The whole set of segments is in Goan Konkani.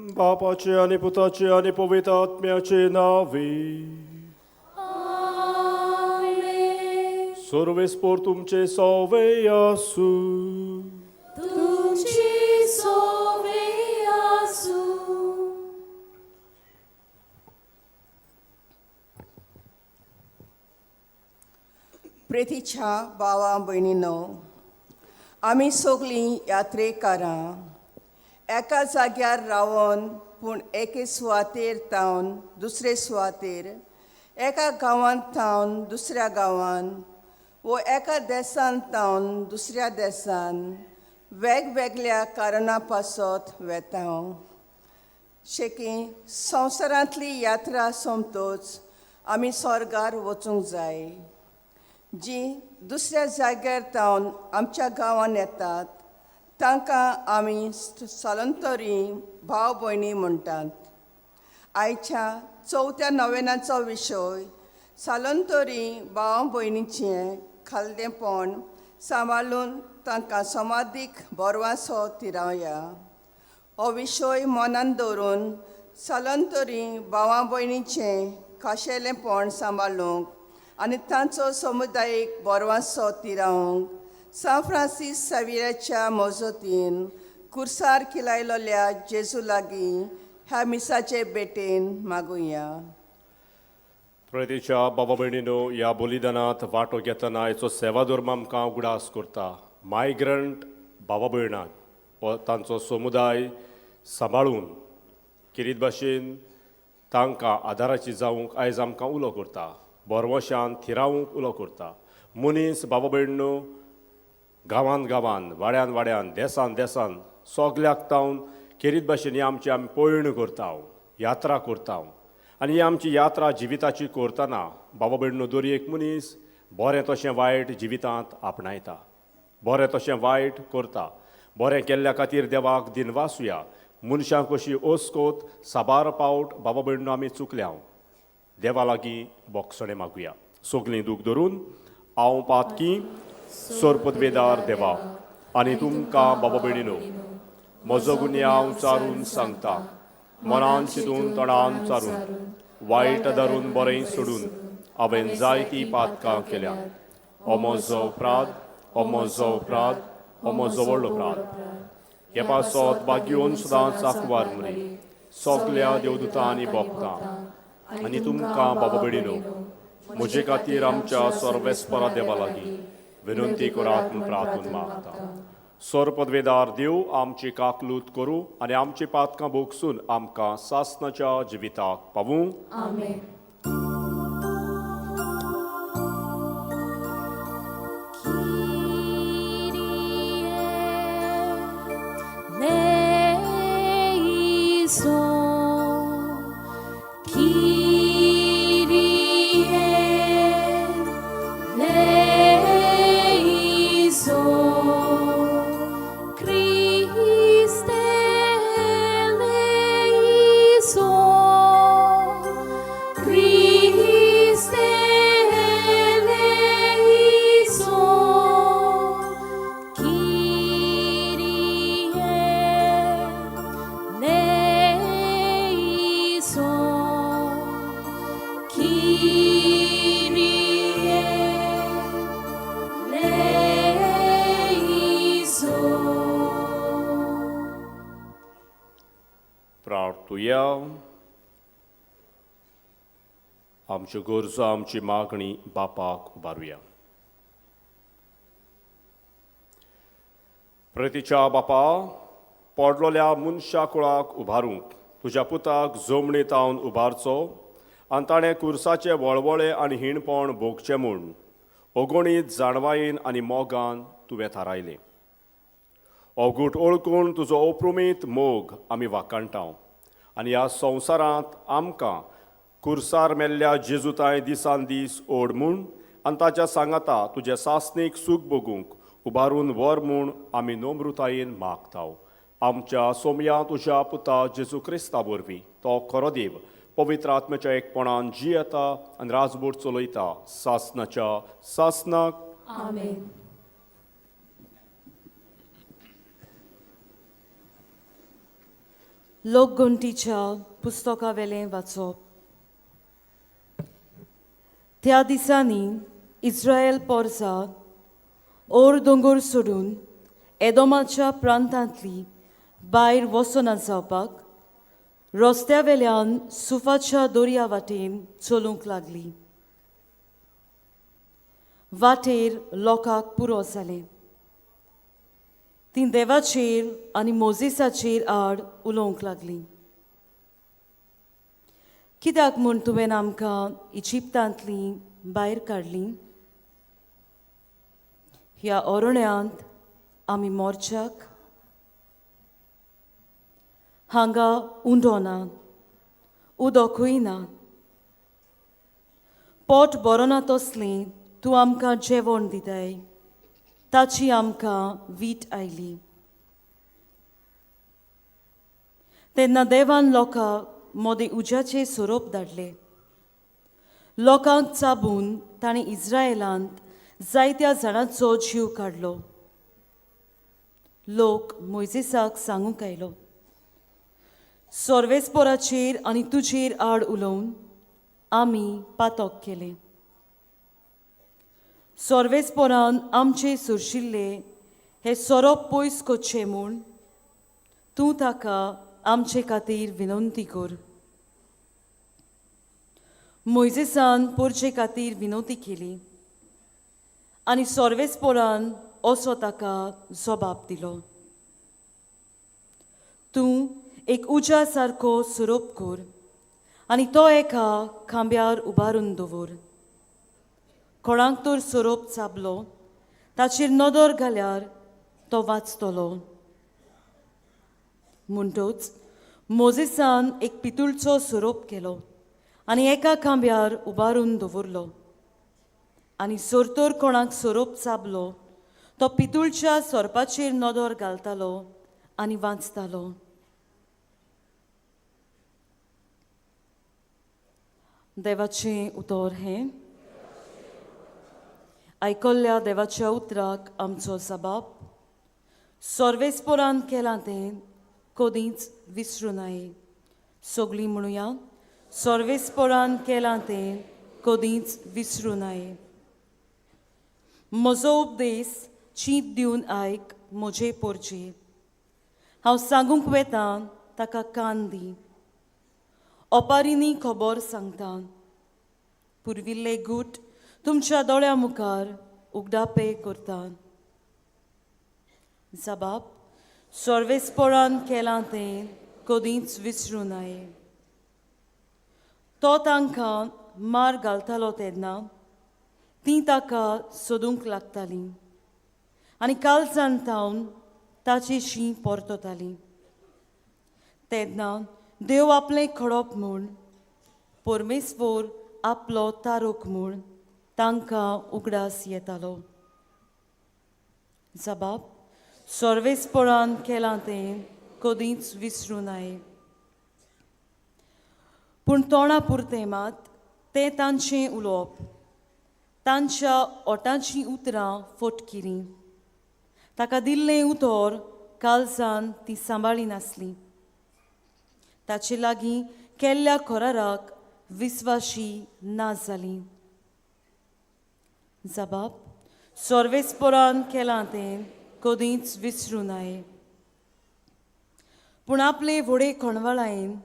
बापाचे आनी पुताचे आनी पवित्र आत्म्याचे नावे. आमेन. सर्वेस्पोर तुमचे सवे आसूं. तुमची सोवे आसूं. प्रेतीच्या भावा भयणीनो, आमी सगळीं यात्रेकारां एका जाग्यार रावन पूण एके सुवातेर तावन दुसरे सुवातेर, एका गांवांत थावन दुसऱ्या गांवांत वो एका देसान थावन दुसऱ्या देसान वेगवेगळ्या कारणां पासत वेता. शेकी संवसारांतली यात्रा सोंपतच आमी स्वर्गार वचूंक जाय. जी दुसऱ्या जाग्यार तावन आमच्या गांवांत येतात तांकां आमी स्थलांतरी भाव भयणी म्हणटात. आयच्या चवथ्या नवेनाचो विशय स्थलांतरी भाव भयणीचें खालदेपण सांबाळून तांकां समाधीक बरवासो तिरावया. हो विशय मनान दवरून स्थलांतरी भावा भयणीचें खाशेलेंपण सांबाळूंक आनी तांचो समुदायीक बरवासो तिरावंक सांत फ्रांसीस साविराच्या मजतीन कुर्सार खिलायलोल्या जेजू लागीं ह्या मिसाचे भेटेन मागुया. प्रेतीच्या बाबा भयणीनो, ह्या बलिदानांत वांटो घेतना हेचो सेवा धर्म आमकां उगडास करता. मायग्रंट बाबा भयणाक हो तांचो समुदाय सांबाळून किरीत भाशेन तांकां आदाराची जावंक आयज आमकां उलो करता, बरवशान थिरावंक उलो करता. मनीस बाबा भयणो गांवान गांवान, वाड्यान वाड्यान, देसान देसान सगल्याक तावन केरीत भाशेन ही आमची आमी पयण करता, यात्रा करता. आनी ही आमची यात्रा जिविताची करतना बाबा भयणो दर एक मनीस बरें तशें वायट जिवितांत आपणायता, बरें तशें वायट करता. बरें केल्ल्या खातीर देवाक दिनवासुया. मनशां कशी ओसकोत साबार पावट बाबा भयणो आमी चुकल्या. देवा लागीं बोगसणें मागुया. सगलीं दूख धरून हांव पातकी सोरपदवेदार देवा आनी तुमकां बाबा भयणीनो म्हजो गुन्यांव चारून सांगता. मनान चिंतून, तोंडान चारून, वायट धरून, बरें सोडून हांवें जायतीं पातकां केल्या. हो म्हजो अपराध, हो म्हजो अपराध, हो म्हजो व्हडलो अपराध. हे पासत भाग्योन सदांच आंकवार मरी, सगल्या देवदूतां आनी भोगतां आनी तुमकां बाबा भयणीनो म्हजे खातीर आमच्या सर्वेस्परा देवा लागीं विनंती करात म्हूण प्रार्थून मागता. सोरपदवेदार देव आमची काकलूत करूं आनी आमची पातकां भोगसून आमकां सासनाच्या जिविताक पावूं. आमेन. Kyrie eleison, Kyrie eleison, Christe eleison, Christe eleison, Kyrie eleison, Kyrie eleison. प्रार्थुया. आमच्यो गरजो, आमची मागणी बापाक उबारुया. प्रतीच्या बापा, पडलोल्या मनशा कुळाक उबारूंक तुज्या पुताक जमणी तावन उबारचो आनी ताणें कुर्साचे वळवळे आनी हिणपण भोगचें म्हूण अगणीत जाणवायेन आनी मोगान तुवें थारायलें. अगूट ओळखून तुजो अप्रुमीत मोग आमी वाखाणटा आनी ह्या संवसारांत आमकां कुर्सार मेल्ल्या जेजुताय दिसान दीस ओड म्हूण आनी ताच्या सांगाता तुजें सासणीक सूख भोगूंक उबारून व्हर म्हूण आमी नम्रतायेन मागता. आमच्या सोमया तुज्या पुता जेजू क्रिस्ता वरवीं, तो खरो देव, पवित्र आत्म्याच्या एकपणान जियेता आनी राजबोट चलयता सासनाच्या सासनाक. आमेन. लोकगणतीच्या पुस्तकावेलें वाचप. त्या दिसांनी इस्रायल पोरसा ओर दोंगर सोडून एदोमाच्या प्रांतांतली भायर वचना जावपाक रस्त्या वेल्यान सुफाच्या दर्या वाटेन चलूंक लागली. वाटेर लोकांक पुरो जालें. तीं देवाचेर आनी मोजेसाचेर आड उलोवंक लागलीं. कित्याक म्हूण तुवें आमकां इजिप्तांतलीं भायर काडलीं? ह्या अरण्यांत आमी मोर्चाक हांगा उंडो ना, उदकूय ना. पोट बरो ना तसलें तूं आमकां जेवण दिताय, ताची आमकां वीट आयली. तेन्ना देवान लोकांक मोदें उज्याचे सोरोप धाडले. लोकांक चाबून ताणें इस्रायलांत जायत्या जाणांचो जीव काडलो. लोक मोयजेसाक सांगूंक आयलो, सोर्वेसपोराचेर आनी तुजेर आड उलोवन आमी पातक केलें. सोर्वेसपोरान आमचे सुरशिल्ले हे सोरोप पयस करचे म्हूण तूं ताका आमचे खातीर विनंती कर. मोयजेसान पोरचे खातीर विनंती केली आनी सोर्वेसपोरान असो ताका जबाब दिलो, तूं एक उज्या सारको सोरोप कर आनी तो एका खांब्यार उबारून दवर. कोणाक तर सोरोप चाबलो ताचेर नदर घाल्यार तो वाचतलो. म्हणटच मोजेसान एक पितूळचो सोरोप केलो आनी एका खांब्यार उबारून दवरलो आनी सोरतोर कोणाक सोरोप चाबलो तो पितूळच्या सोरपाचेर नदर घालतालो आनी वाचतालो. देवाचें उतर हें. आयकल्ल्या देवाच्या उतराक आमचो जबाब. सोर्वेसपोरान केलां तें कदींच विसरूं नये. सगळीं म्हणुया, सोर्वेसपोरान केलां तें कदींच विसरूं नये. म्हजो उपदेश चींत दिवन आयक म्हजे पोरचे. हांव सांगूंक वेतां ताका कान दी. ओपारींनी खबर सांगता. पुर्विल्ले गूट तुमच्या दोळ्या मुखार उगडापे करता. जबाब सोर्वेसपोरान केलां तें कदींच विसरूं नये. तो तांकां मार घालतालो तेन्ना तीं ताका सोदूंक लागतालीं आनी कालसान थावन ताची शीं परततालीं. तेन्ना देव आपलें खडप म्हूण, परमेश्वर आपलो तारोक म्हूण तांकां उगडास येतालो. जबाब सोर्वेसपोरान केलां तें कदींच विसरूं नये. पूण तोंडा पुरतें मात तें तांचें उलोवप, तांच्या ओटांचीं उतरां फटकिरीं. ताका दिल्लें उतर कालसान ती सांबाळी नासली. ताचे लागीं केल्ल्या कराराक विस्वाशी ना जाली. जबाब सोर्वेसपोरान केलां तें कदींच विसरूं नये. पूण आपले व्हडे खणवळायेन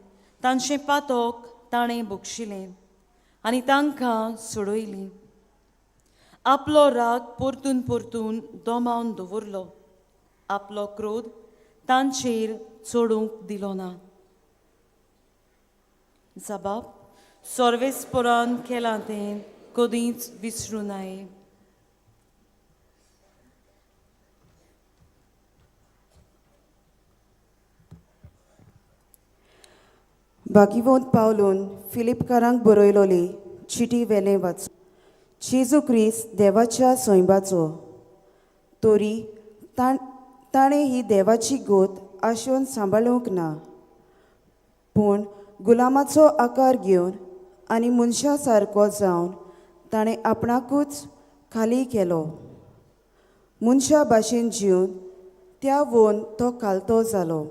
तांचें पातक ताणें बक्षिलें आनी तांकां सोडयलीं. आपलो राग परतून परतून दोमावन दवरलो. आपलो क्रोध तांचेर चडूंक दिलो ना. जबाब सोर्वेसपोरान केलां तें कदींच विसरूं नये. भागिवंत पावलून फिलिपकारांक बरयलोली चिटी वेलें वाच. जेजू क्रिस्त देवाच्या सोंयबाचो तरी ताणें ही देवाची गोत आशोवन सांबाळूंक ना, पूण गुलामाचो आकार घेवन आनी मनशा सारको जावन ताणें आपणाकूच खाली केलो. मनशा भाशेन जिवन त्या वोन तो खालतो जालो.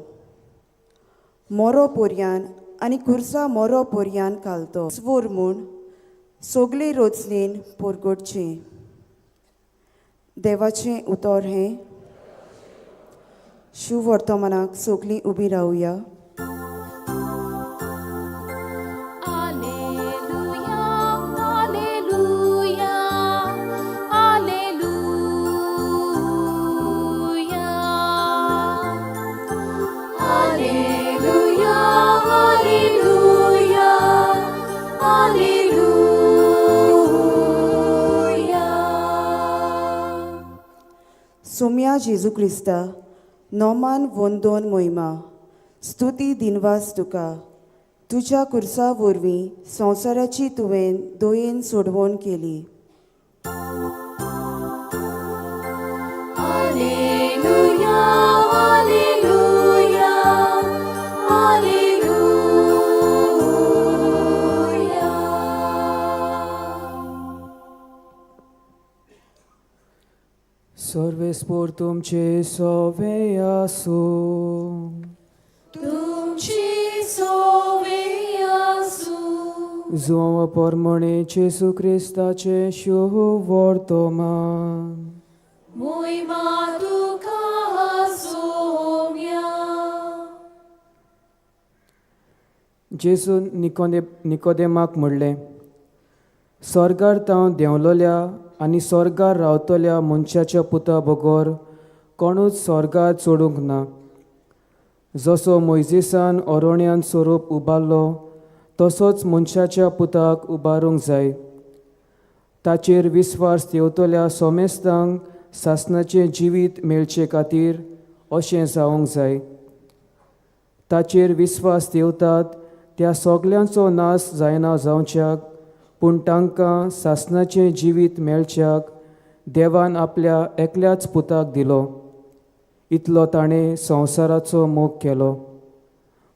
मोरो पोरयान आनी खुर्सा मोरो पोरयान घालतो स्वर म्हूण सगळे रोचणेन पोरगोडचें. देवाचें उतर हें. शिववर्तमानाक सगळीं उबी रावया. Alleluia, Alleluia, Alleluia. Alleluia, Alleluia, Alleluia. Saumya जेजू क्रिस्ता, नोमान वंदोन मोहिमा स्तुती दिनवास तुका. तुज्या कुर्सा वरवीं संवसाराची तुवें दोयेन सोडवण केली. Alleluia, Alleluia, Alleluia. सर्वेस्पोर तुमचे सोवे आसूं. तुमची सोवे आसूं. जुआंव पोरमणे जेजू क्रिस्ताचें शुवर्तमान. मोहिमा तुका सोम्या. जेजून निकोदेमाक म्हणलें, स्वर्गार तावन देंवलोल्या आनी स्वर्गार रावतल्या मनशाच्या पुता बगर कोणूच स्वर्गार चडूंक ना. जसो मोयजेसान ओरोण्यान सोरोप उबारलो तसोच मनशाच्या पुताक उबारूंक जाय. ताचेर विस्वास देंवतल्या सोमेस्तांक सासणाचें जिवीत मेळचे खातीर अशें जावंक जाय. ताचेर विस्वास देंवतात त्या सगल्यांचो नाश जायना जावच्याक, पूण तांकां सासणाचें जिवीत मेळच्याक देवान आपल्या एकल्याच पुताक दिलो. इतलो ताणें संवसाराचो मोग केलो.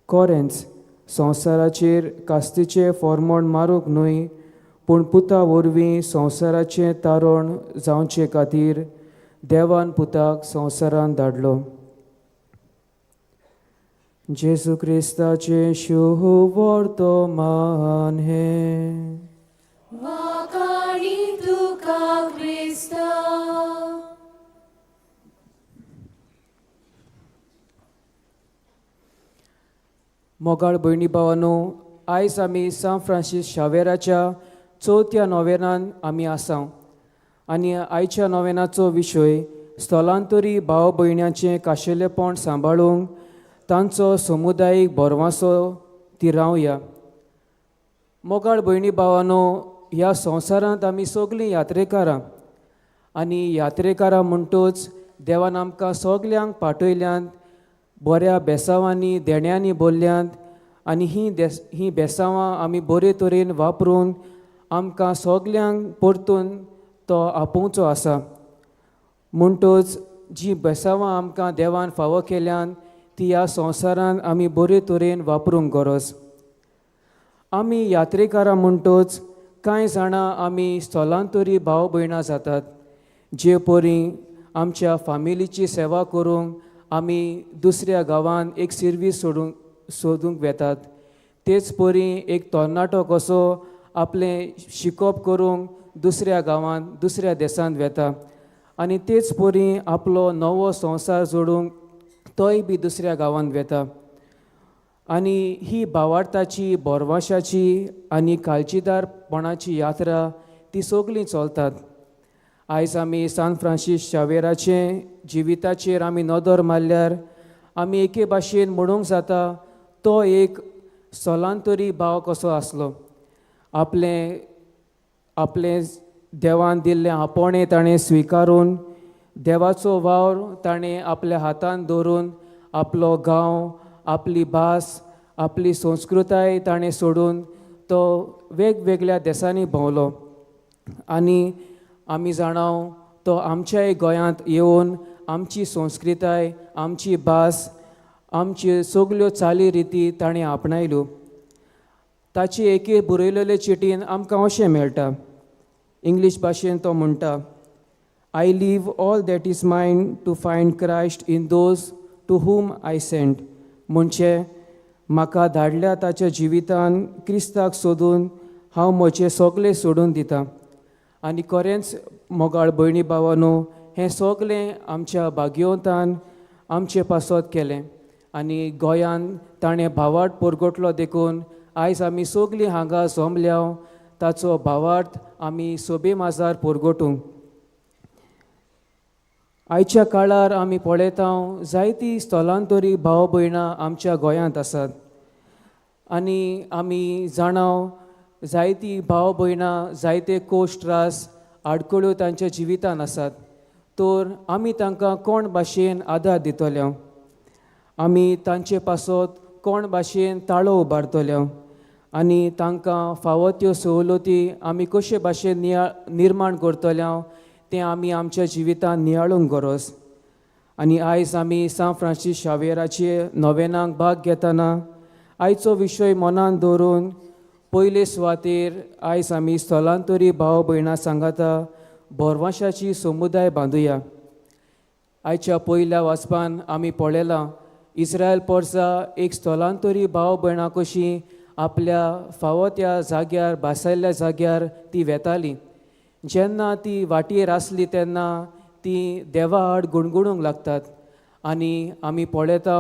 कोरेंच संवसाराचेर कास्तीचें फॉर्मोण मारूंक न्हय, पूण पुता वरवीं संवसाराचें तारण जावचे खातीर देवान पुताक संवसारान धाडलो. जेजू क्रिस्ताचें शुवर्तमान हें. वाखाणी तुका क्रिस्ता. मोगाळ भयणी भावानो, आयज आमी सांत फ्रांसीस शावेराच्या चवथ्या नोवेनान आमी आसा आनी आयच्या नोवेनाचो विशय स्थलांतरी भाव भयण्याचें खाशेलेपण सांबाळूंक तांचो समुदायीक भरवासो तिरावया. मोगाळ भयणी भावानो, ह्या संवसारांत आमी सगळीं यात्रेकारां आनी यात्रेकारां म्हणटूच देवान आमकां सगल्यांक पाठयल्यांत बऱ्या बेसांवांनी देण्यांनी बोल्ल्यांत आनी हीं बेसांवां आमी बरे तरेन वापरून आमकां सगल्यांक परतून तो आपोवचो आसा. म्हणटूच जीं बेसांवां आमकां देवान फावो केल्यान ती ह्या संवसारांत आमी बरे तरेन वापरूंक गरज. आमी यात्रेकारां म्हणटूच कांय जाणां आमी स्थलांतरी भाव भयणां जातात, जे परी आमच्या फामिलीची सेवा करूंक आमी दुसऱ्या गांवांत एक सिर्वीस सोदूंक वेतात. तेच परी एक तरणाटो कसो आपलें शिकप करूंक दुसऱ्या गांवांत दुसऱ्या देशांत वेता आनी तेच परी आपलो नवो संवसार जोडूंक तोय बी दुसऱ्या गांवांत वेता. आनी ही भावार्थाची बोरवाशाची आनी काळजीदारपणाची यात्रा ती सगळीं चलतात. आयज आमी सांत फ्रांसीस शावेराचे जिविताचेर आमी नदर मारल्यार आमी एके भाशेन म्हणूंक जाता तो एक स्थलांतरी भाव कसो आसलो. आपलें आपलें देवान दिल्लें आपोवणें ताणें स्विकारून देवाचो वावर ताणें आपल्या हातान दवरून आपलो गांव, आपली भास, आपली संस्कृताय ताणें सोडून तो वेगवेगळ्या देसांनी भोंवलो. आनी आमी जाणाव तो आमच्याय गोंयांत येवन आमची संस्कृताय, आमची भास, आमच्यो सगल्यो चाली रिती ताणें आपणायल्यो. ताची एके बरयलेले चिटीन आमकां अशें मेळटा, इंग्लीश भाशेन तो म्हणटा, I leave all that is mine to find Christ in those to whom I sent. म्हणजे म्हाका धाडल्या ताच्या जिवितान क्रिस्ताक सोदून हांव म्हजें सगळें सोडून दितां. आनी खरेंच मोगाळ भयणी भावानो, हें सगळें आमच्या भाग्यवंतान आमचे पासत केलें आनी गोंयान ताणें भावार्थ परगटलो देखून आयज आमी सगळीं हांगा जमल्या ताचो भावार्थ आमी सोबे माजार परगटूंक. आयच्या काळार आमी पळयता जायतीं स्थलांतरी भाव भयणां आमच्या गोंयांत आसात आनी आमी जाणाव जायतीं भाव भयणां जायते कोश्ट त्रास आडखळ्यो तांच्या जिवितान आसात. तर आमी तांकां कोण भाशेन आदार दितले, आमी तांचे पासत कोण भाशेन ताळो उबारतले आनी तांकां फावो त्यो सवलती आमी कशे भाशेन निर्माण करतले तें आमी आमच्या जिवितान नियाळूंक गरज. आनी आयज आमी सांत फ्रांसीस शावेराचे नोवेनाक भाग घेतना आयचो विशय मनान दवरून पयले सुवातेर आयज आमी स्थलांतरी भाव भयणां सांगाता भरवंशाची समुदाय बांदुया. आयच्या पयल्या वाचपान आमी पळयलां इस्रायल पोरसा एक स्थलांतरी भाव भयणां कशीं आपल्या फावो त्या जाग्यार भासायल्ल्या जाग्यार ती वेताली. जेन्ना ती वाटयेर आसली तेन्ना ती देवा आड गुणगुणूंक लागतात आनी आमी पळयता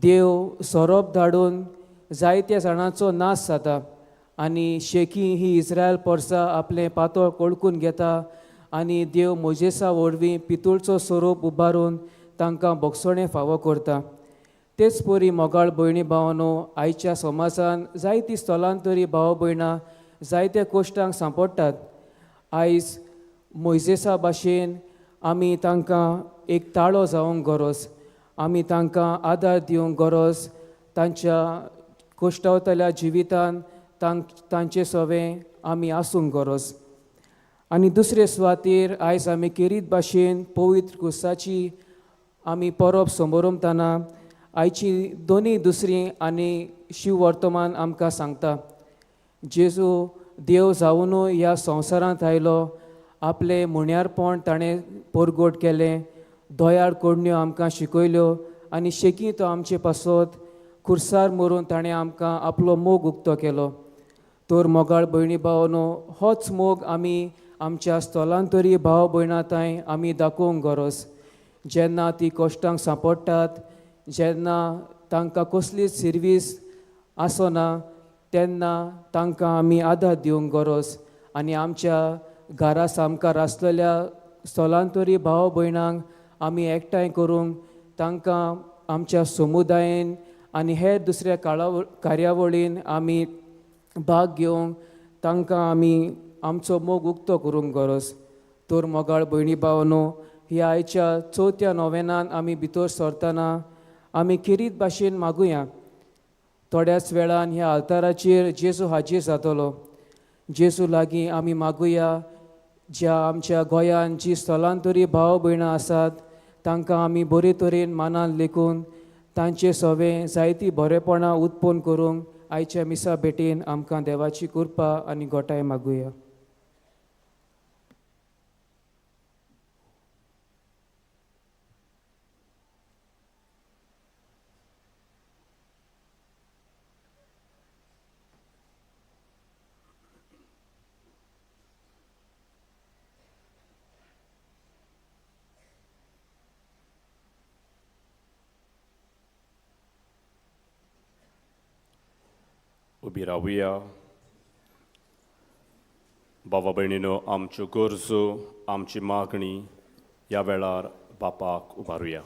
देव सोरोप धाडून जायत्या जाणांचो नाश जाता आनी शेकी ही इस्रायल पोरसा आपलें पातळ कळकून घेता आनी देव मोजेसा वरवीं पितूळचो सोरोप उबारून तांकां बोगसणें फावो करता. तेच परी मोगाळ भयणी भावानो, आयच्या समाजान जायतीं स्थलांतरी भाव भयणां जायत्या कोश्टांक सांपडटात. आयज मोयजेसा भाशेन आमी तांकां एक ताळो जावंक गरज, आमी तांकां आदार दिवंक गरज, तांच्या कोश्टावतल्या जिवितान तांचे सवें आमी आसूंक गरज. आनी दुसरे सुवातेर आयज आमी केरीत भाशेन पवित्र क्रुसाची आमी परब समोरमतना आयची दोनी दुसरी आनी शिव वर्तमान आमकां सांगता जेजू देव जावनूय ह्या संवसारांत आयलो, आपलें मुण्यारपण ताणें परगट केलें, दयाळ कोडण्यो आमकां शिकयल्यो आनी शेकी तो आमचे पासत खुर्सार मरून ताणें आमकां आपलो मोग उक्तो केलो. तर मोगाळ भयणी भावनो, होच मोग आमी आमच्या स्थलांतरी भाव भयणां तांय आमी दाखोवंक गरज. जेन्ना ती कश्टांक सांपडटात, जेन्ना तांकां कसलीच सिर्वीस आसना तेन्ना तांकां आमी आदार दिवंक गरज आनी आमच्या घरा सामकार आसलेल्या स्थलांतरी भाव भयणांक आमी एकठांय करूंक तांकां आमच्या समुदायेन आनी हेर दुसऱ्या कार्यावळीन आमी भाग घेवंक तांकां आमी आमचो मोग उक्तो करूंक गरज. तर मोगाळ भयणी भावनो, ह्या आयच्या चवथ्या नोवेनान आमी भितर सरतना आमी खेरीत भाशेन मागुया. थोड्याच वेळान ह्या आल्ताराचेर जेजू हाजीर जातलो. जेजू लागीं आमी मागुया ज्या आमच्या गोंयान जी स्थलांतरी भाव भयणां आसात तांकां आमी बरे तरेन मानान लेखून तांचे सवें जायतीं बरेपणां उत्पन्न करूंक आयच्या मिसा भेटेन आमकां देवाची कृपा आनी गोठाय मागुया. उबी रावया. बाबा भयणीनो, आमच्यो गरजो आमची मागणी ह्या वेळार बापाक उबारुया.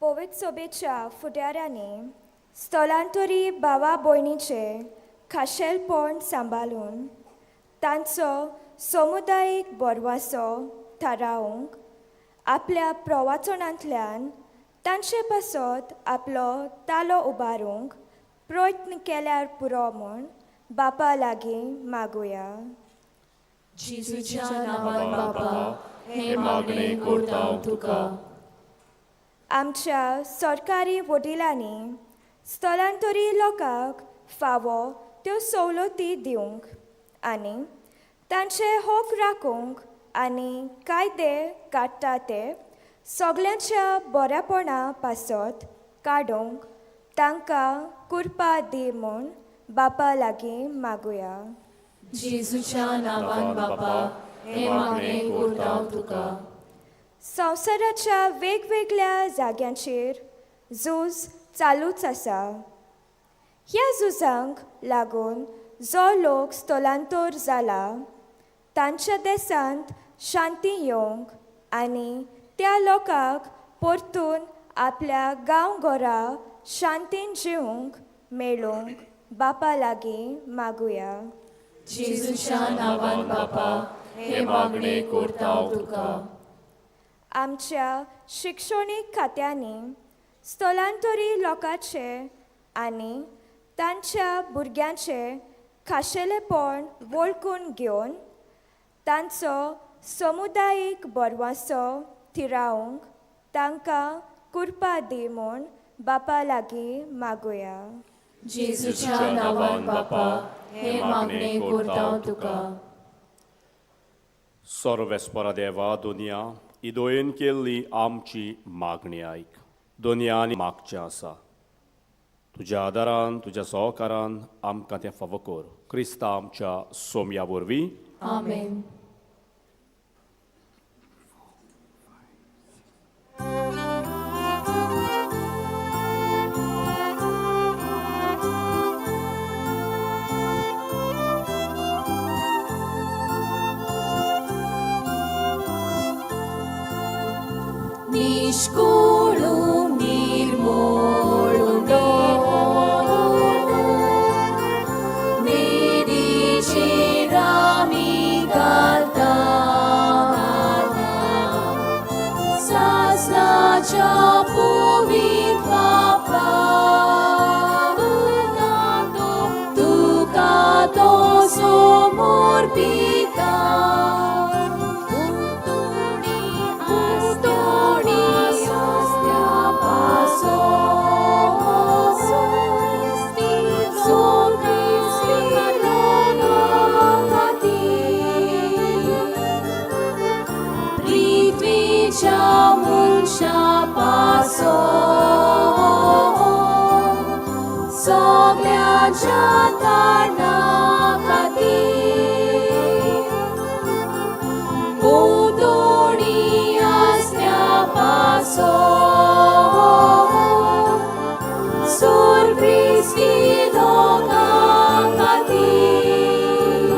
पवित्र सभेच्या फुडाऱ्यांनी स्थलांतरी भावा भयणीचे खाशेलपण सांबाळून तांचो समुदायीक बरवासो थारावंक आपल्या प्रवाचनांतल्यान तांचे पासत आपलो तालो उबारूंक प्रयत्न केल्यार पुरो म्हूण बापा लागीं मागुया. जेजूच्या नांवान बापा, हें मागणें करता तुका. आमच्या सरकारी वडिलांनी स्थलांतरी लोकांक फावो त्यो सवलती दिवंक आनी तांचे हक राखूंक आनी कायदे काडटा ते सगल्यांच्या बऱ्यापणा पासत काडूंक तांकां कुरपा दी म्हूण बापा लागीं मागुया. जेजूच्या नांवान बापा, हें मागणें करता तुका. संवसाराच्या वेगवेगळ्या जाग्यांचेर झूज चालूच आसा. ह्या झुजांक लागून जो लोक स्थलांतर जाला तांच्या देशांत शांती येवंक आनी त्या लोकांक परतून आपल्या गांवघरा शांतीन जिवंक मेळूंक बापा लागीं मागुया. जेजूच्या नांवान बापा, हें मागणें करता तुका. आमच्या शिक्षणीक खात्यांनी स्थलांतरी लोकांचे आनी तांच्या भुरग्यांचे खाशेलेपण वळखून घेवन तांचो समुदायीक बरवासो थिरावंक तांकां कुरपा दी म्हूण बापा लागीं मागुया. जेजूच्या नांवान बापा, हें मागणें करता तुका. सर्वेस्परा देवा, दोनया इदोयेन केल्ली आमची मागणी आयक. दोनया आनी मागचें आसा तुज्या आदारान, तुज्या सहकारान आमकां तें फावो कर. क्रिस्ता आमच्या सोम्या वरवीं. आमेन. निष्कुळूं निर्मोळूं मेरीचेर आमी घालता सासणाच्या पवित्र बापा, तुका तो समर्पिता. सगळ्यांच्या कारणां खातीर भोंवतणी आसल्या पासो सुर क्रिस्ती लोकां खातीर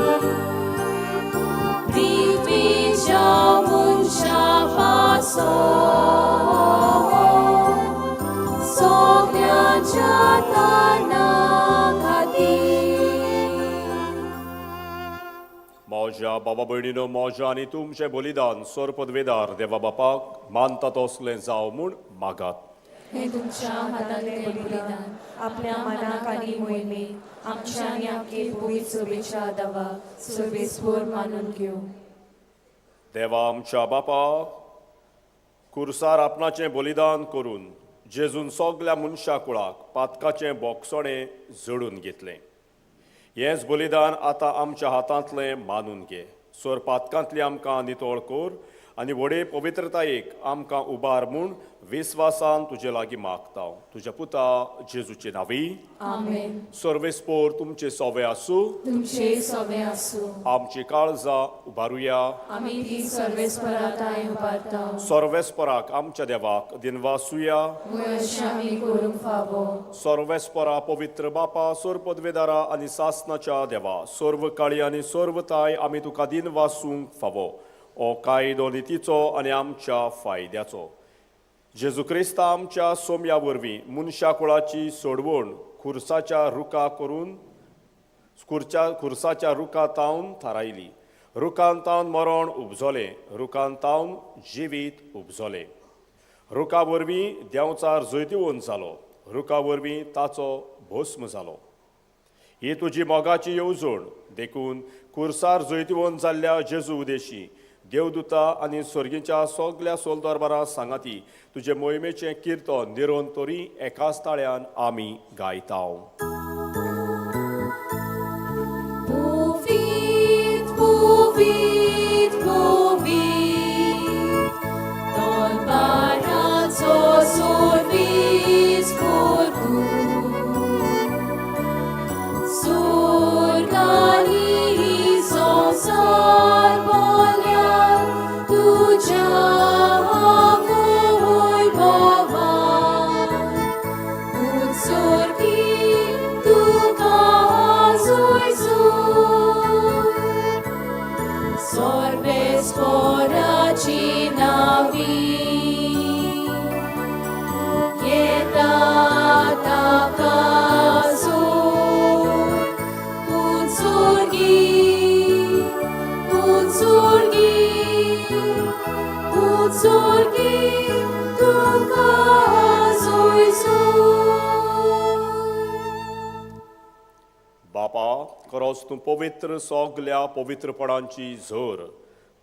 पृथ्वीच्या मनशां पासो सगळ्यांच्या कारणां खातीर. म्हज्या बाबा भयणीनो, म्हज्या आनी तुमचें बलिदान सोरपदवेदार देवा बापाक मानता तसलें जावं म्हूण मागात. हें तुमच्या हातांतलें बलिदान आपल्या मनाक आनी मोहिमेक आमच्या आनी आपले पवित्र सभेच्या दावा सर्वेस्पर मानून घेवं. देवा आमच्या बापा, कुर्सार आपणाचें बलिदान करून जेजून सगल्या मनशा कुळाक पातकाचें बोगसणें जडून घेतलें. हेंच बलिदान आतां आमच्या हातांतलें मानून घे. सोर पातकांतली आमकां नितळ कर आनी व्हडे पवित्रतायेक आमकां उबार म्हूण विस्वासान तुजे लागीं मागता. तुज्या पुता जेजूचे नांवी. आमेन. सर्वेस्पोर तुमचे सोवे आसूं. तुमचे सोवे आसूं. आमची काळजां उबारुया. आमी ती सर्वेस्परा तांय उबारता. सर्वेस्पराक आमच्या देवाक दिनवासुया. वय अशें आमी करूंक फावो. सर्वेस्परा पवित्र बापा, सोरपदवेदारा आनी सासनाच्या देवा, सर्व काळी आनी सर्वताय आमी तुका दिनवासूंक फावो. ओ कायदो नितीचो आनी आमच्या फायद्याचो. जेजू क्रिस्ता आमच्या सोम्या वरवीं मनशा कुळाची सोडवण खुर्साच्या रुखा करून खुर्साच्या रुखा तावन थारायली. रुखान तावन मरण उपजलें, रुखान तावन जिवीत उपजलें. रुखा वरवीं देंवचार जैतिवंत जालो, रुखा वरवीं ताचो भस्म जालो. ही तुजी मोगाची येवजण. देखून कुर्सार जैतिवंत जाल्ल्या जेजू उदेशी देवदूता आनी स्वर्गीच्या सगल्या सोलदरबारा सांगाती तुजे मोहिमेचें किर्तन निरंतरी एकाच ताळ्यान आमी गायताव. Povit, povit, povit, Don Barazzo sorvis porcu. Surgani sonsar bolyan, tuja voi bova. Utsorgi tu kazoizu. Sorbes poracinavi. Yeta takazu. Utsorgi, utsorgi, utsorgi tu kazoizu. बापा, खरोच तूं पवित्र सगल्या पवित्रपणांची झर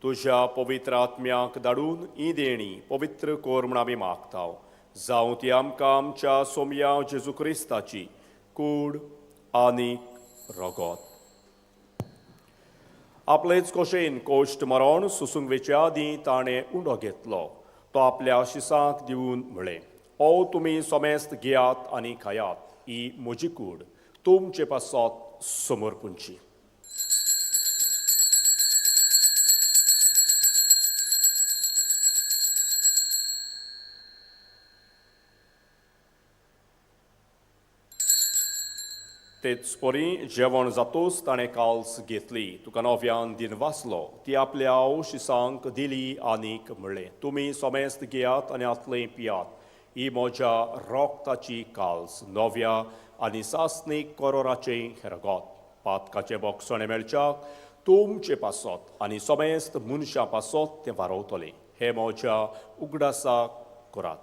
तुज्या पवित्र आत्म्याक धाडून ही देणी पवित्र कर म्हूण आमी मागता. जावं ती आमकां आमच्या सोमया जेजू क्रिस्ताची कूड आनी रगत. आपलेच खोशेन कोश्ट मरण सुसूंक वेचे आदीं ताणें उंडो घेतलो. तो आपल्या शिसांक दिवन म्हळें, ओ तुमी समेस्त घेयात आनी खायात, ही म्हजी कूड तुमचे पासत समर्पूंची. तेच परी जेवण जातूच ताणें काल्स घेतली, तुका नव्यान दिन वाचलो, ती आपल्या शिसांक दिली आनीक म्हणलें, तुमी समेस्त घेयात आनी आतलें पियात, ही म्हज्या रोगताची काल्स नव्या आनी सासणीक करोराचें रगत. पातकाचें बोगसणें मेळच्याक तुमचे पासत आनी समेस्त मनशां पासत तें वारवतलें. हें म्हज्या उगडासाक करात.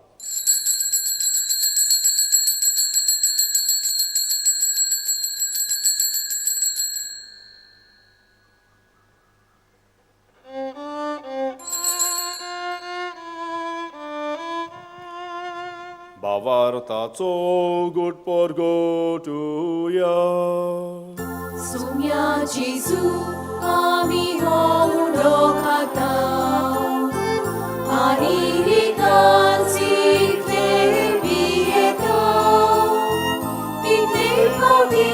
भावार्थाचो गुट परगटुया. Sumya Jesu, आमी हो उंडो खाता, आनी ही कालसीतले पियेता. तितले फावटी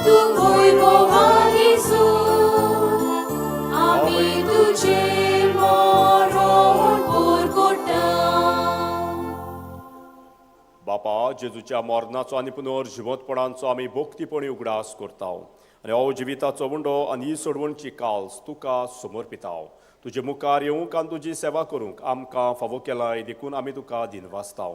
तूं वैभवा जेजू, आमी तुजें मरण परगटा. बापा, जेजूच्या मरणाचो आनी पुनर्जिवंतपणाचो आमी भक्तीपणी उगडास करता आनी हो जिविताचो उंडो आनी ही सोडवणची काल्स तुका समर्पिता. तुजे मुखार येवंक आनी तुजी सेवा करूंक आमकां फावो केलाय देखून आमी तुका दिनवासता.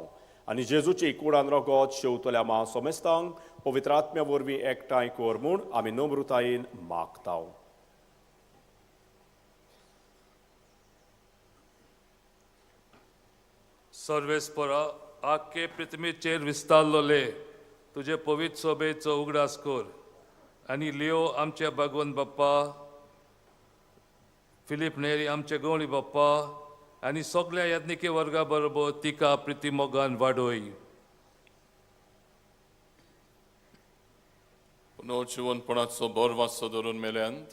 आनी जेजूची कुडान रगत शेवतल्या मा सोमेस्तांक पवित्र आत्म्या वरवीं एकठांय कर म्हूण आमी नम्रतायेन मागता. सर्वेस्परा, आख्खे पृथ्वीचेर विस्तारलोले तुजे पवित्र सोबेचो उगडास कर आनी लियो आमचे भगवंत बाप्पा, फिलीप नेरी आमचे गवळी बाप्पा आनी सगल्या याज्ञिकी वर्गा बरोबर तिका प्रिती मोगान वाडोय. पुनर्जिवनपणाचो बोरवासो धरून मेल्यांत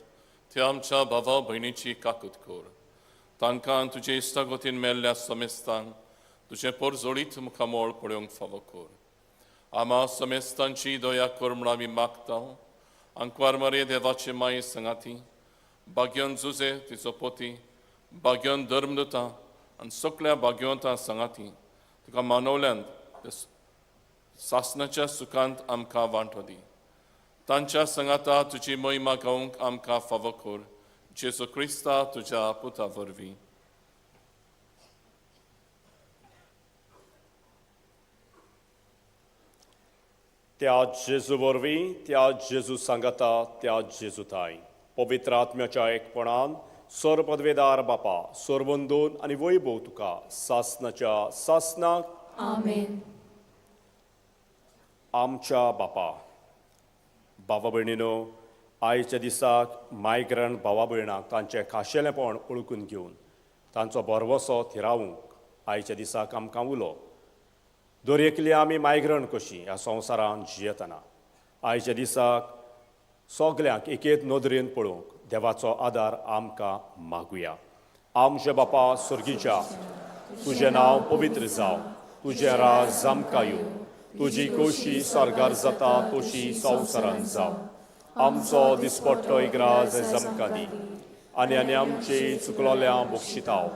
त्या आमच्या भावा भयणीची काकूत कर. तांकां तुजे इश्टागतीन मेल्ल्या समेस्तांक तुजें परजोळीत मुखामोळ पळोवंक फावो कर. आमा समेस्तांची दया कर म्हूण आमी मागता. आंकवार मारये देवाचे माये संगाती, भाग्यन जुजे तिचो पोती, भाग्यन धर्मदूता आनी सगल्या भाग्यवंतां सांगाती तुका मानवल्यांत सासणाच्या सुखांत आमकां वांटो दी. तांच्या संगाता तुजी महिमा गावंक आमकां फावो कर. जेजू क्रिस्ता तुज्या पुता वरवीं. त्या जेजू वरवीं, त्या जेजू सांगाता, त्या जेजू ताय पवित्र आत्म्याच्या एकपणान सर्वपदवेदार बापा, सर्वंदोन आनी वैभव तुका सासनाच्या सासनाक. आमेन. आमच्या बापा. बाबा भयणीनो, आयच्या दिसाक मायग्रंट भावा भयणांक तांचें खाशेलेंपण ओळखून घेवन तांचो भरवसो थिरावूंक आयच्या दिसाक आमकां उलो. दर एकली आमी मायग्रंट कशीं ह्या संवसारांत जियेतना आयच्या दिसाक सगल्यांक एकेच नदरेन पळोवंक देवाचो आदार आमकां मागुया. आमचे बापा सर्गीच्या, तुजें नांव पवित्र जावं, तुजें राज आमकां येवं, तुजी खोशी सर्गार जाता तशी संवसारांत जावं. आमचो दिसपट्टो इग्राज आमकां दी आनी आनी आमची चुकलोल्या बक्षिताव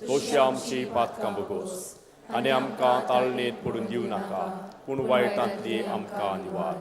तशी आमची पातकां बोगोस आनी आमकां ताळणेंत पडून दिवं नाका, पूण वायटांतली आमकां निवार.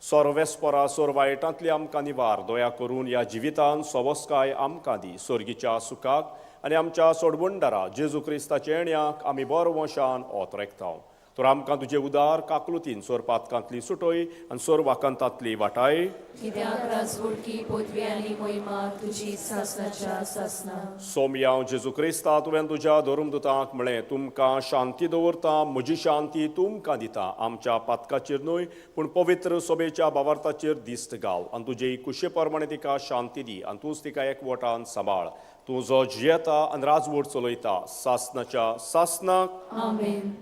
सोरवेस्परा सोर वायटांतली आमकां निवार. दया करून ह्या जिवितान सवस्काय आमकां दी. सोर्गीच्या सुखाक आनी आमच्या सोडवणदारा जेजू क्रिस्ताच्या येण्याक आमी बरो वंशान ओत रेखता. तर आमकां तुजे उदार काकलुतीन सोर पातकांतली सुटय आनी सोर वाकांतांतली वाटाय. कित्याक राजवटकी पदवी आनी मोहिमा तुजी सासनाच्या सासना. सोमया जेजू क्रिस्ता, तुवें तुज्या धर्मदुतांक म्हळें, तुमकां शांती दवरता, म्हजी शांती तुमकां दिता. आमच्या पातकाचेर न्हय पूण पवित्र सोबेच्या बावार्थाचेर दिस्त गाव आनी तुजे कुशे प्रमाणे तिका शांती दी आनी तूंच तिका एकवटान सांबाळ. तूं जो जियेता आनी राजवट चलयता सासनाच्या सासनाक. आमेन.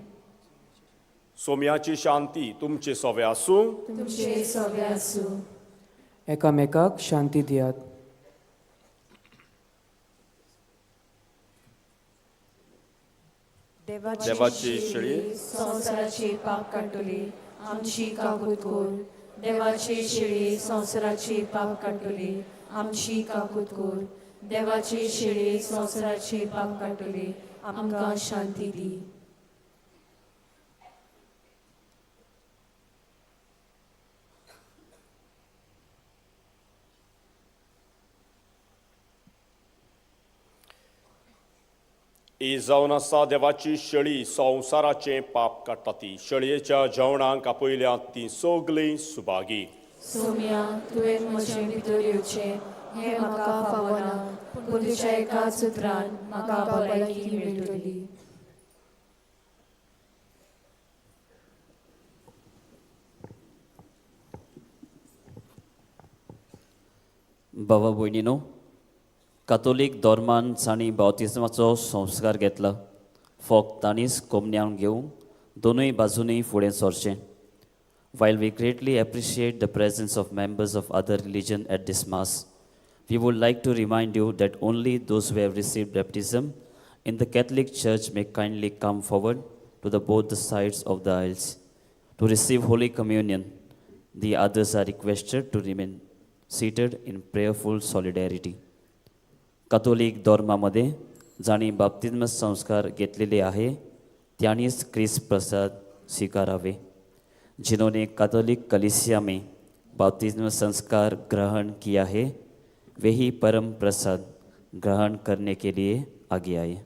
सोम्याची शांती तुमचे सोवे आसूं. तुमचे सोवे आसूं. एकामेकाक शांती दियात. देवाची शेळी संवसाराचे पाप काडटली आमची काकूत कर. देवाची शेळी संवसाराचे पाप काडटली आमची काकूत कर. देवाची शेळी संवसाराचे पाप काडटली आमकां शांती दी. ही जावन आसा देवाची शेळी संवसाराचें पाप काडटा ती. शेळयेच्या जेवणाक आपयल्यात ती सगळीं सुभागी. सोम्या, तुवें म्हजें भितर येवचें हें म्हाका फावना, पूण तुज्या एकाच उतरान म्हाका भलायकी मेळटली. बाबा भयणीनो, कातोलीक धर्मान जांणी बावतिज्माचो संस्कार घेतला फक्त तांणीच कोमन्यान घेवंक दोनूय बाजूंनी फुडें सरचें. While we greatly appreciate the presence of members of other religion at this mass, we would like to remind you that only those who have received baptism in the Catholic Church may kindly come forward to the both the sides of the aisles to receive Holy Communion. The others are requested to remain seated in prayerful solidarity. Catholic धर्मामध्ये जांणी बाप्तिज्म संस्कार घेतलेले आहे त्यांनीच क्रिस्त प्रसाद स्वीकारावे. जिन्होंने कैथोलिक कलीसिया में बाप्तिज्म संस्कार ग्रहण किया है वे ही परम प्रसाद ग्रहण करने के लिए आगे आए.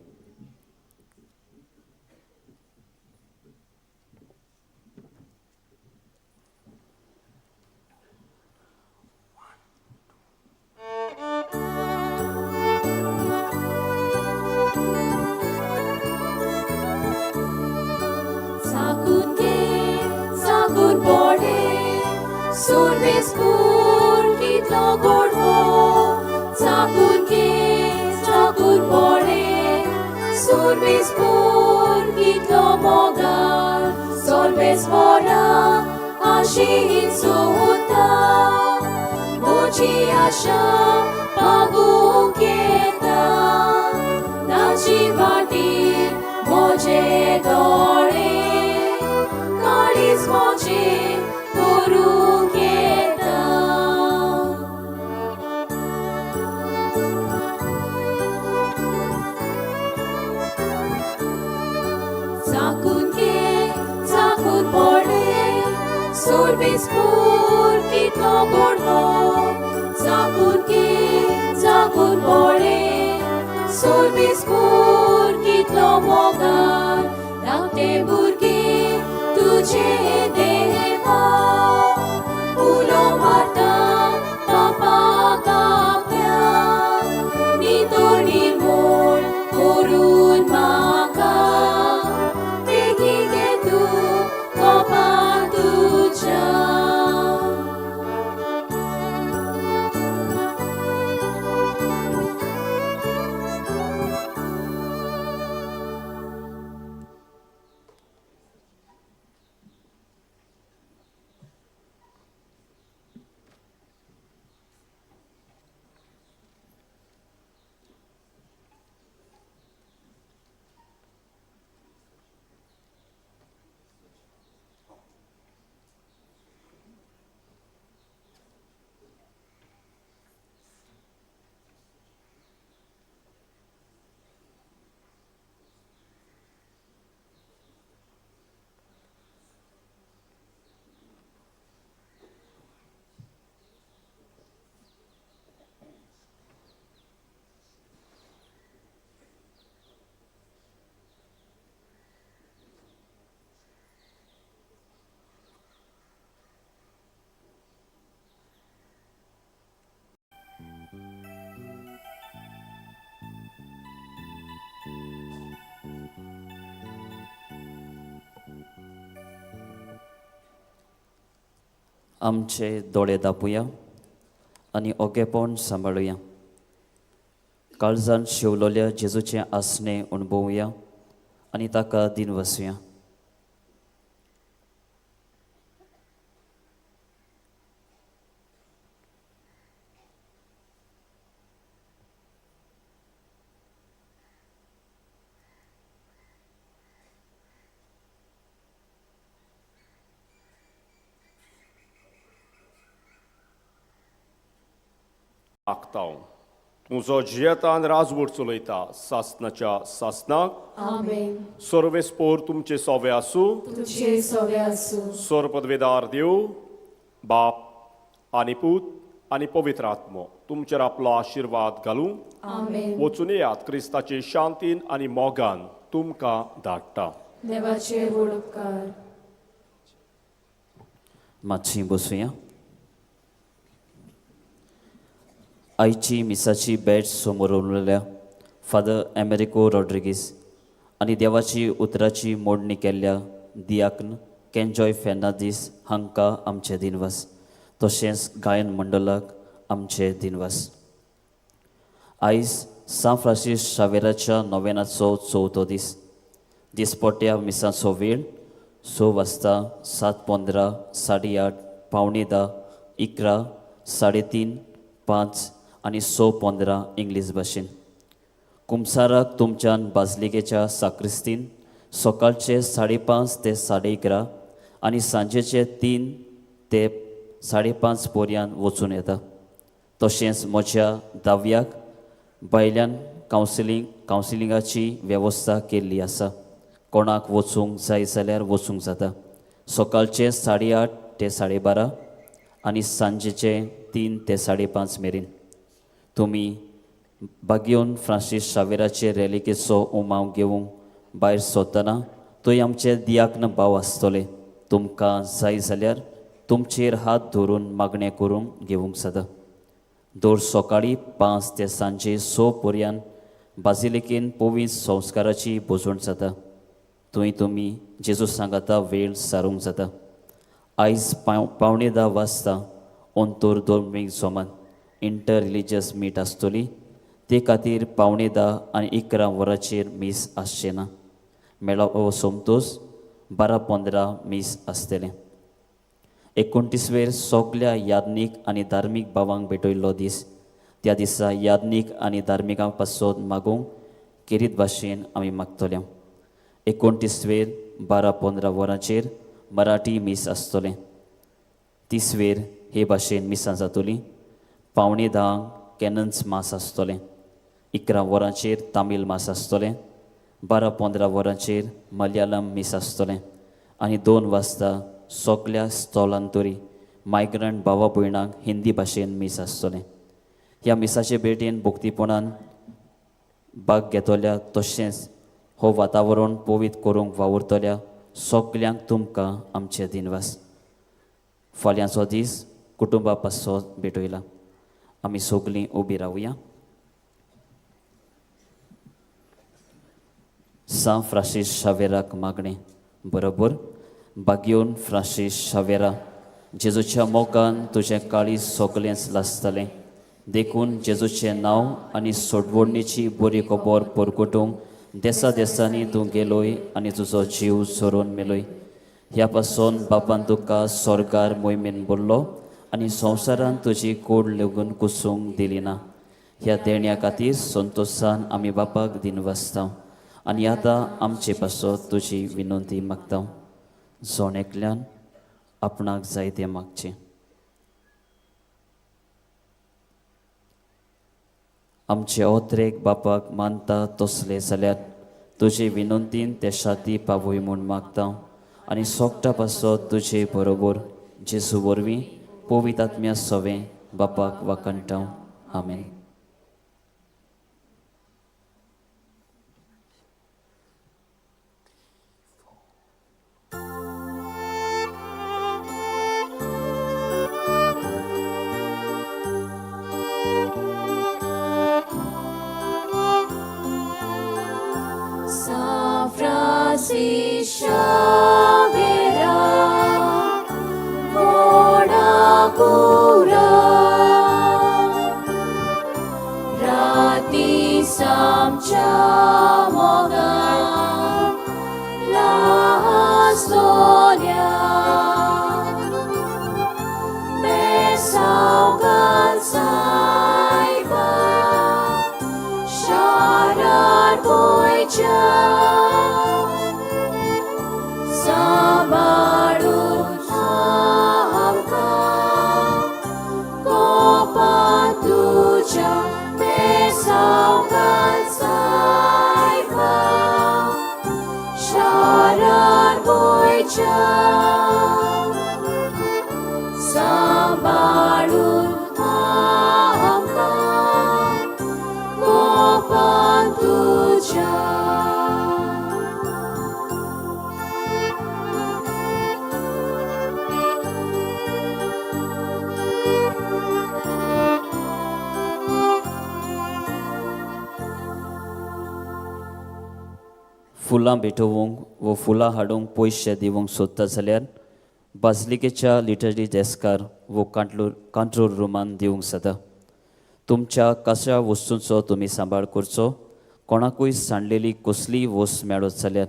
Survespur kitlo gorvo, Tsakur ke, tsakur pore. Survespur kitlo mogar, Solvespora ashin suta. Muchi asha paguketa, Nachi vatir moje dore, Kalis moje Kuruketa. Tsakun ke, tsakun pole, Survespur kitlo gorvo. Tsakun ke, tsakun pole, Survespur kitlo mogar, Dakte burge tujhe deva. Ulo marta papa kapya, Nitor nirmol korun maka, Begi getu kopa tuja. आमचे दोळे दापुया आनी ओगेपण सांबाळुया. काळजान शिवलोल्या जेजूचें आसणें अणभवया आनी ताका दिन वसुया. मागता तुजो जियेतान राजवट चलयता सासनाच्या सासनाक. आमेन. सर्वेस्पोर तुमचे सोवे आसूं. तुझे सोवे आसूं. सर्वपदवेदार देव बाप आनी पूत आनी पवित्र आत्मो तुमचेर आपलो आशिर्वाद घालूं. आमेन. वचून येयात क्रिस्ताचे शांतीन आनी मोगान तुमकां धाडटा. देवाचे व्हड उपकार. मातशी बसुया. आयची मिसाची भेट समोर उरलेल्या फादर एमेरिको रॉड्रिगीस आनी देवाची उतराची मोडणी केल्ल्या दियाक्न केंजॉय फेर्नांदीस हांकां आमचे दिनवास, तशेंच गायन मंडळाक आमचे दिनवास. आयज सांत फ्रांसीस शावेराच्या नोवेनाचो चवथो दीस. दिसपट्ट्या मिसाचो वेळ 6 वाजता, 7:15, 8:30, 9:45, 11, 3:30, 5 आनी 6:15 इंग्लीश भाशेन. कुमसाराक तुमच्यान बाजलिकेच्या साक्रिस्तीन सकाळचे 5:30 ते 11:30 आनी सांजेचे 3 ते 5:30 पर्यंत वचून येता. तशेंच म्हज्या दाव्याक भायल्यान कावन्सिलिंगाची वेवस्था केल्ली आसा. कोणाक वचूंक जाय जाल्यार वचूंक जाता. सकाळचे 8:30 ते 12:30 आनी सांजेचे 3 ते 5:30 मेरेन. तुमी बागयोन फ्रांसीस शावेराचे रेलिकेचो उमाव घेवंक भायर सरतना थंय आमचे दियाक्न भाव आसतले. तुमकां जाय जाल्यार तुमचेर हात धरून मागणें करूंक घेवंक जाता. दर सकाळीं 5 ते सांजे 6 पर्यंत बाजिलिकेन पवित्र संस्काराची भोजवण जाता. थंय तुमी जेजू सांगाता वेळ सारूंक जाता. आयज 9:45 वाजता अंतर धर्मीक जमान इंटर रिलिजियस मीट आसतली. ते खातीर 9:45 आनी 11 वरांचेर मीस आसचें ना. मेळावो सोमतोच 12:15 मीस आसतलें. 29वेर सगल्या याज्ञीक आनी धार्मीक भावांक भेटयल्लो दीस. त्या दिसा याज्ञीक आनी धार्मिकां पासत मागूंक केरीत भाशेन आमी मागतले. 29वेर 12:15 वरांचेर मराठी मीस आसतलें. 30वेर हे भाशेन मिसां जातली. 9:45 कॅनन्स मास आसतलें. 11 वरांचेर तामील मास आसतलें. 12:15 वरांचेर मलयाळम मीस आसतलें आनी 2 वाजता सगल्या स्थलांतरी मायग्रंट भावा भयणांक हिंदी भाशेन मीस आसतलें. ह्या मिसाचे भेटेन भक्तीपणान भाग घेतल्या तशेंच हो वातावरण पवित्र करूंक वावुरतल्या सगल्यांक तुमकां आमचे दिनवास. फाल्यांचो दीस कुटुंबा पासत भेटयला. आमी सगलीं उबी रावया. सांत फ्रांसीस शावेराक मागणें. बरोबर बागयोन फ्रांसीस शावेरा, जेजूच्या मोगान तुजें काळीज सगलेंच लासतलें. देखून जेजूचें नांव आनी सोडवणीची बरी खबर परगटूंक देसा देसांनी तूं गेलोय आनी तुजो जीव झरोवन मेलोय. ह्या पासून बापान तुका स्वर्गार मोहिमेन भरलो आनी संवसारान तुजी कोड लेगून कुसूंक दिली ना. ह्या देण्या खातीर संतोशान आमी बापाक दिनवासता आनी आतां आमचे पासत तुजी विनंती मागता. जण एकल्यान आपणाक जाय तें मागचें. आमचे ओत्रेक बापाक मानता तसले जाल्यार तुजे विनंतीन ते शाती पावय म्हूण मागता आनी सोगटा पासत तुजे बरोबर जेजू वरवीं पवित्र आत्म्या सवें बापाक वाखणटा. आमेन. San Francisco Xavier, तुज्या सांबाळून आमकां कोपान तुज्या. फुलां भेटोवंक वो फुलां हाडूंक पयशे दिवंक सोदता जाल्यार बाजलिकेच्या लिटरी डेस्कार वो कंट्रोल रुमान दिवंक जाता. तुमच्या कशा वस्तूंचो तुमी सांबाळ करचो. कोणाकूय सांडलेली कसलीय वस्त मेळत जाल्यार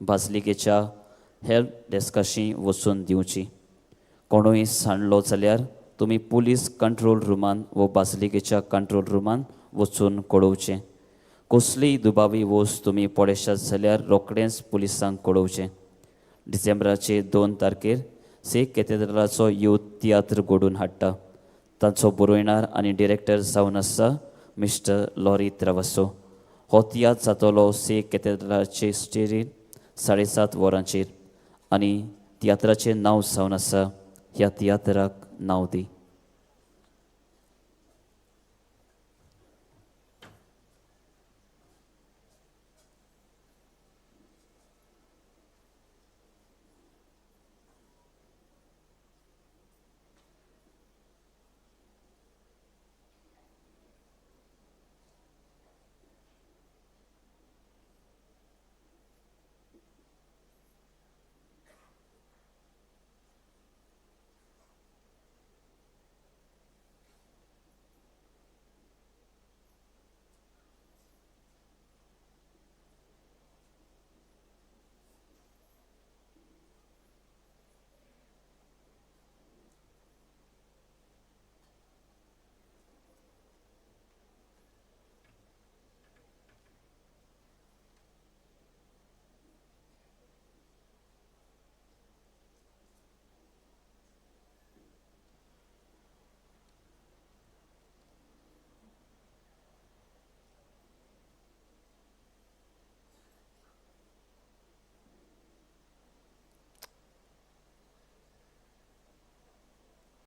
बाजलिकेच्या हेल्प डेस्काशी वचून दिवची. कोणूय सांडलो जाल्यार तुमी पुलीस कंट्रोल रुमान वो बाजलिकेच्या कंट्रोल रुमान वचून कळोवचें. कसलीय दुबावी वस्त तुमी पळयशात जाल्यार रोखडेंच पुलिसांक कळोवचें. डिसेंबराचे 2 तारखेर से कॅथेड्रलाचो युथ तियात्र घडोवन हाडटा. ताचो बरोयणार आनी डिरेक्टर जावन आसा मिस्टर लॉरी त्रावासो. हो तियात्र जातलो से कॅथेड्रलाचे स्टेजीर 7:30 वरांचेर आनी तियात्राचें नांव जावन आसा ह्या तियात्राक नांव दी.